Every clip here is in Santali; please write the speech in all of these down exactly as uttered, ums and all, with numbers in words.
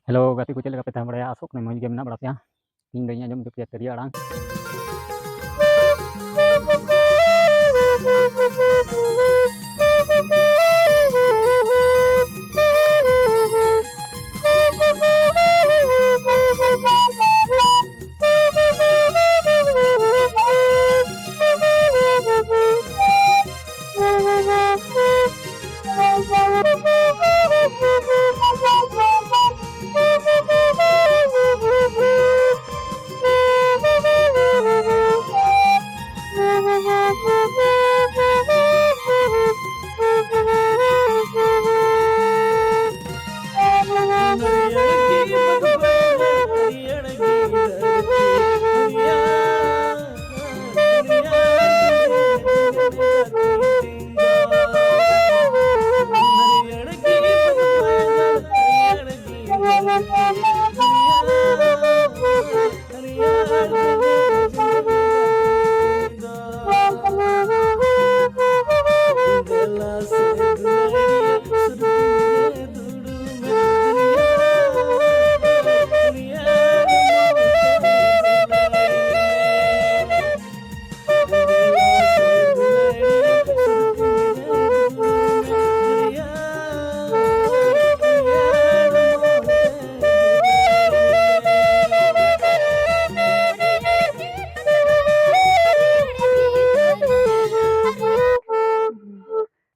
ᱦᱮᱞᱳ ᱜᱟᱛᱮ ᱠᱚ, ᱪᱮᱫ ᱞᱮᱠᱟ ᱯᱮ ᱛᱟᱦᱮᱸ ᱵᱟᱲᱟᱭᱟ? ᱟᱥᱚᱜ ᱠᱟᱹᱱᱟᱹᱧ ᱢᱚᱡᱽ ᱜᱮ ᱢᱮᱱᱟᱜ ᱵᱟᱲᱟ ᱯᱮᱭᱟ᱾ ᱤᱧ ᱫᱚᱧ ᱟᱸᱡᱚᱢ ᱦᱚᱪᱚ ᱯᱮᱭᱟ ᱛᱤᱨᱭᱳ ᱟᱲᱟᱝ᱾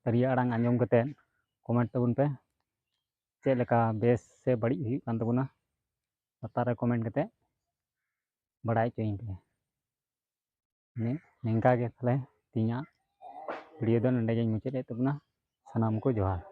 ᱛᱤᱨᱭᱳ ᱟᱲᱟᱝ ᱟᱸᱡᱚᱢ ᱠᱟᱛᱮᱫ comment ᱛᱟᱵᱚᱱ ᱯᱮ, ᱪᱮᱫ ᱞᱮᱠᱟ ᱵᱮᱥ ᱥᱮ ᱵᱟᱹᱲᱤᱡ ᱦᱩᱭᱩᱜ ᱠᱟᱱ ᱛᱟᱵᱚᱱᱟ, ᱞᱟᱛᱟᱨ ᱨᱮ comment ᱠᱟᱛᱮᱫ ᱵᱟᱲᱟᱭ ᱦᱚᱪᱚᱭᱤᱧ ᱯᱮ᱾ ᱱᱤ-, ᱱᱤᱝᱠᱟ ᱜᱮ ᱛᱟᱦᱞᱮ ᱛᱮᱦᱮᱧᱟᱜ video ᱫᱚ ᱱᱚᱸᱰᱮ ᱜᱤᱧ ᱢᱩᱪᱟᱹᱫ ᱮᱫ ᱛᱟᱵᱚᱱᱟ᱾ ᱥᱟᱱᱟᱢ ᱠᱚ ᱡᱚᱦᱟᱨ᱾